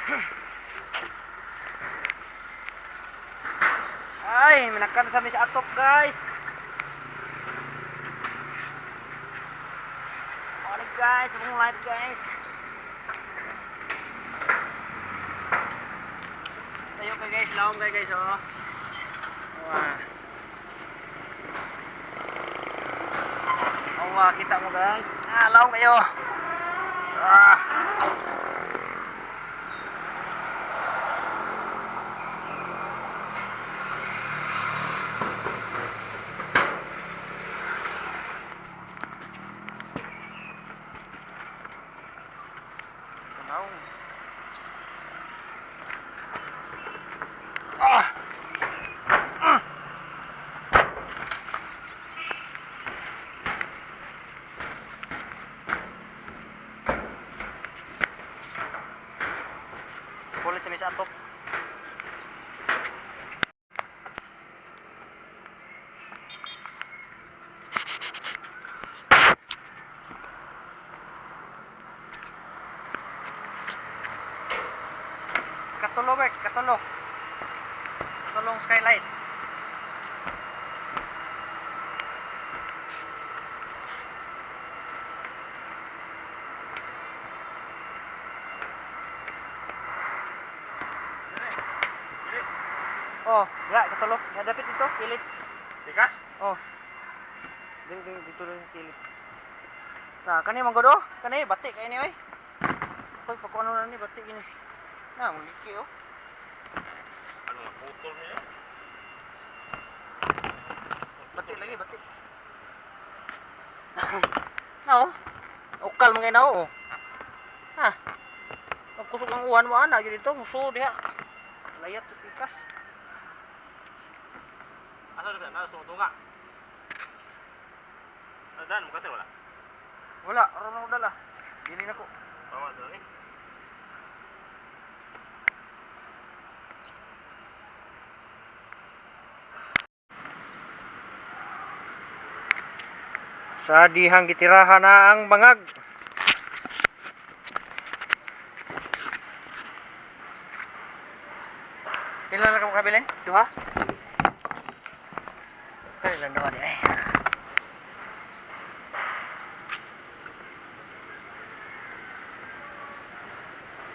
Ay, minakan sa mi sa atop, guys. Morning, guys, among live, guys. Tayo kay guys, laom kay guys oh. Wah. Oh, wah, kita mo, guys. Ah, laom kayo. Ah. Tanaw. Ah! Ah! Kulit sa misa atop. Katulo, Bert. Katulo. Katulong skylight. Oh, ya, katulo. Ya, dapit dito, kilid. Tikas? Oh. Dito, dito, dito lang yung kilid. Nah, kani man gud oh. Kani batik kay ni oy. Koy pag ano na ni batik ini. Nah, muliki oh. Ano nga, putol niya? Batik lagi, batik. Na oh. Ukal mga na oh. Ha. Pagkusog ang uwan mo ana gyud dito, muso diha. Layat to pikas. Asa na ka? Nasa tunga. Ano daan? Mukha wala? Wala, aron ako dala. Dili na ko. Tama doon eh. Sa dihang gitirahan na ang bangag. Kailan na ka makabilin? Duha? Kailan duha di ay.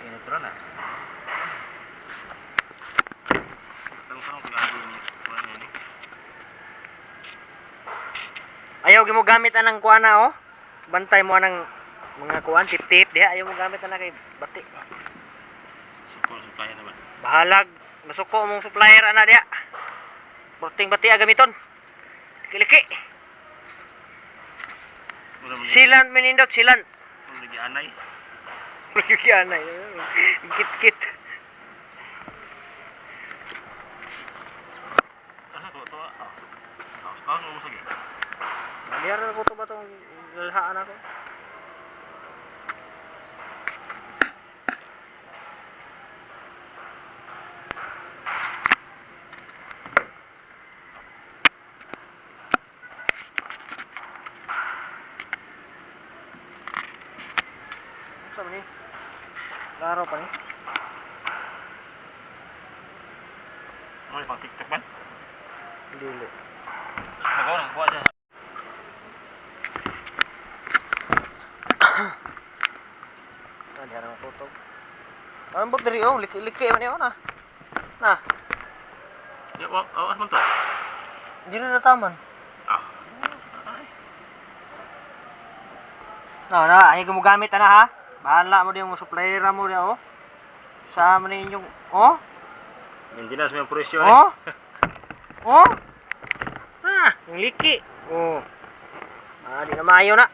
Init na. Tanong-tanong kung ano yung kuha niya ni. Ayaw gimo gamit anang kuan na oh. Bantay mo anang mga kuan tip-tip diha, ayaw mo gamit ana kay bati. Suko, supplier na ba? Bahalag masuko mong supplier ana diha. Porting bati ah gamiton. Liki-liki. Wala mo Silant minindot silant. Wala lagi anay. Liki anay. Kit-kit. Asa to? To? Ah. Ah, ah, mo sige. Naliyar ko to ba tong lalhaan ako? Sa ni? Laro pa ni? Ano yung pang TikTok man? Dili. Magawa nang kuha siya. Ah, di ara matutog. Ambot diri oh, liki-liki man oh na. Na, Ya, wa, awas man to. di na nataman. Ah. Na, na, ay gumagamit ana ha. Bahala mo di mo supplier mo di oh. Sa man inyong oh. Maintenance may presyo eh. Oh. Oh. Ah, yung liki. Oh. Ah, di na maayo na.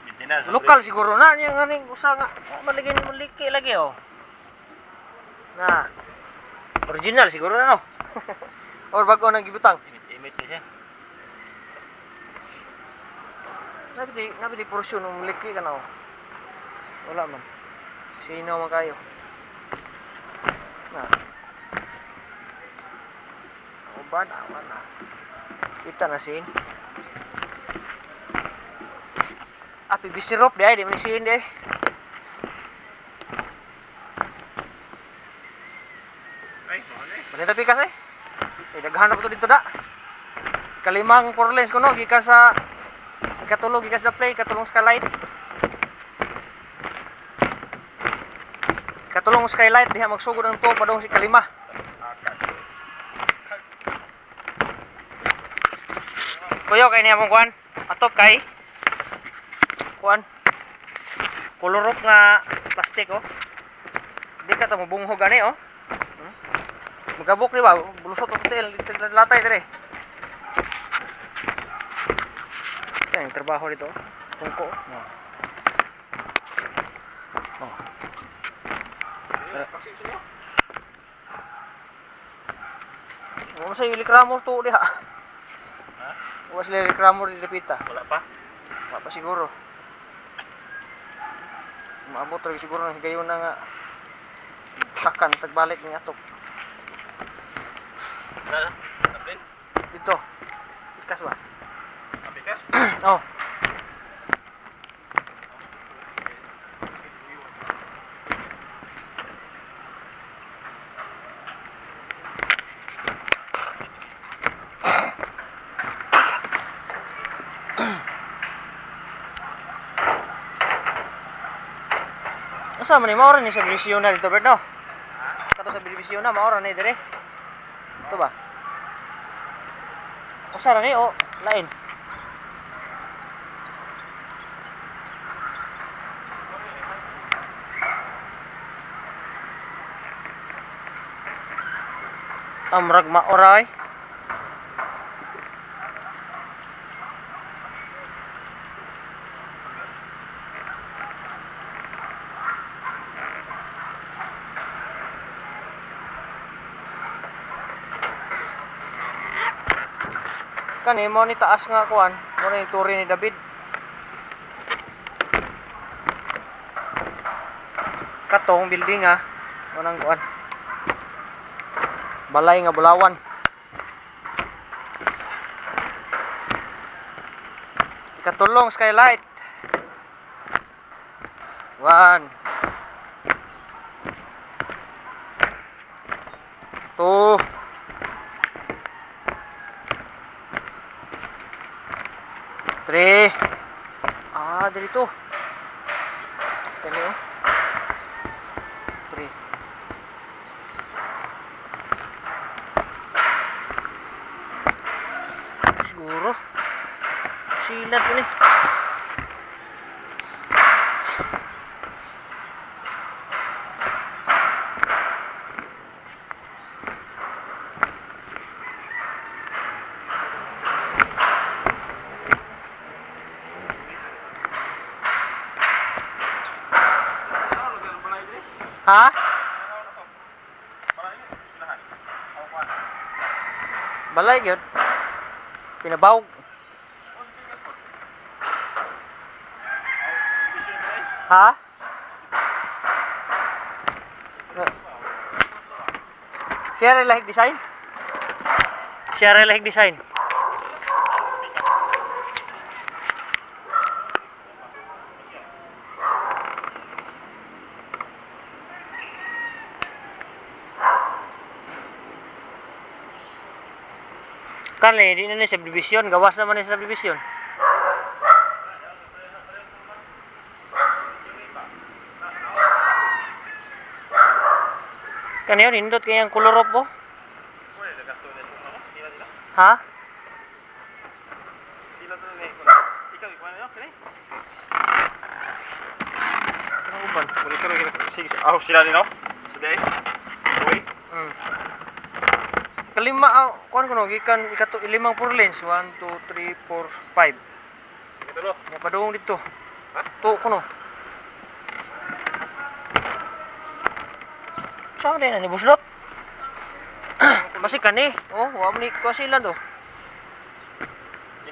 Maintenance. Lokal siguro na niya nga ning usa nga. Ah, maligin mo liki lagi oh. Na. Original siguro na no. Or bago nang gibutang. Imit, imit na siya. Nabi di porsyon ng liki ka na oh. Wala man. Sino man kayo. Na. Uban, awan na. Kita na sin. Ah, PVC rope di ay, di man sin di ay. Manita pikas eh. Eh, daghan na po to dito da. Kalimang 4 lanes kuno gikan sa ikatulo gikan sa play, ikatulong skylight. Ikatulong skylight diha magsugod ang tuo padung si kalima. Kuyo kay niya mong kuan. Atop kay kuan. Kolorok nga plastic oh. Di ka ta mobunghog ani oh. Magabok di ba? Bulusot og tel, latay dire. Ito yung trabaho dito. Tungko. Oh. Oh. Wala sa reklamo to diha. Ha? Wala sila reklamo di dapita. Wala pa? Wala pa siguro. Maabot rin siguro ng higayon na nga sakan tagbalik ng atop. Wala na. Tablin? Dito. Ikas ba? Kapikas? Oh. Asa man ni maora ni sa division na dito, Bert, no? Kato sa division na maora ni dire. Ito ba? Usa ra ni o lain. Amrag maoray. Kani mo ni taas nga kuan, mo na yung turi ni David. Katong building ah, mo nang kuan. Balay nga bulawan. Ikatulong skylight. 1 2 3. Ah, dito. Kani oh. 3. Siguro. Silat ni. Ha? Balay gyud. Pinabawg. Ha? Siya rin lahig design? Siya rin lahig design. Kan eh, di na ni subdivision, gawas naman ni subdivision. Kaniyo nindot kayang kolorop po. Ha? Sila to ni. Ikaw ikuha na kini. Ano uban? Muli ka rin sige. Ah, sila ni no. Sige. Uy. Kalima kuan kuno gikan ikato limang 4 lanes 1 2 3 4 5. Ito lo. Nya padung dito. Ha? To kuno. Saan din ni buslot? Basi kani. Oh, wa man ni kuha sila do.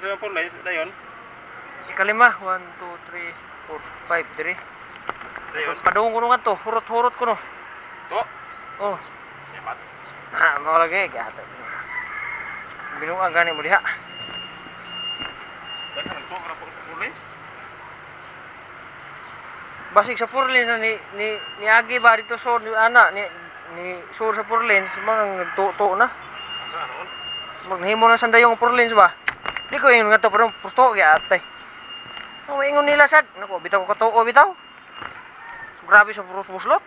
Ito yung 4 lanes dayon. Ikalima 1 2 3 4 5 dire. Dayon. Padung kuno ngadto, hurot-hurot kuno. To. Oh. Emat. Ha, mao lagi gato. Binuang gani mo diha. Daghan to ra 4 lanes. Basig sa 4 lanes na ni ni niagi ba dito so ni ana ni Ni sur sa 4 lanes, mga nagtuto na. Asa noon? Maghimo na sandayong 4 lanes ba? Di ko ingon nga to pero pusto gyud atay. Oh, ingon nila sad. Nako, bitaw ko katuo bitaw. Grabe sa puros buslot.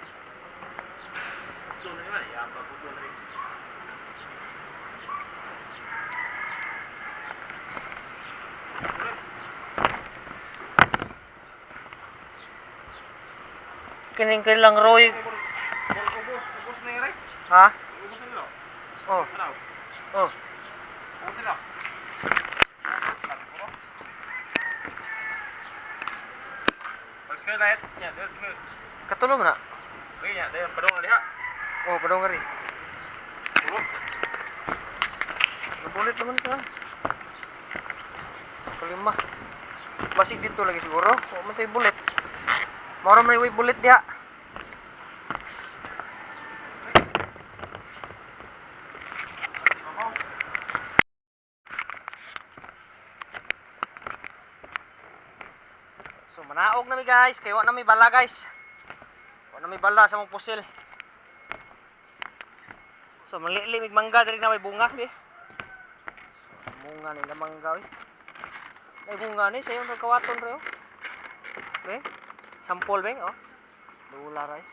Ito na naman, iamba ko doon rin. Kining kailang Roy. Ubos, ubos na yun, eh. Ha? Ubos na nila. Oh, Ano? oh. Ubos nila. Pag-skylight, yan, there, there. Katulo man na. Okay, yan, there, padung na diha. Oh, padung nga rin. Tulog. Nabulit naman ka. Kalima. Basig dito lagi siguro. Wa man tayo bulit. Mao ra man way bulit diha. So manaog na mi guys, kay wa na mi bala guys. Wa na mi bala sa mong pusil. So manlili mig mangga diri na may bunga bi. Bunga ni na mangga oy. May bunga ni sayo nagkawaton re oh. Be. Sampol be oh. Dula ra eh.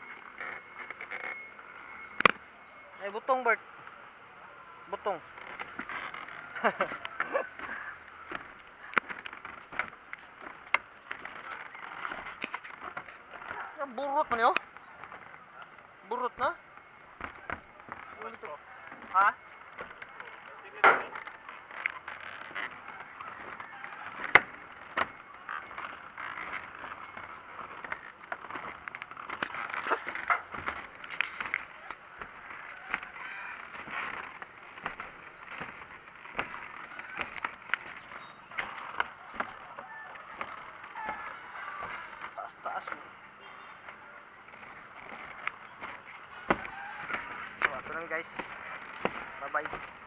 Ay butong Bert. Butong. Ang burot man yo. Burot na. Ha? Taas taas. So, ato na guys. Bye bye.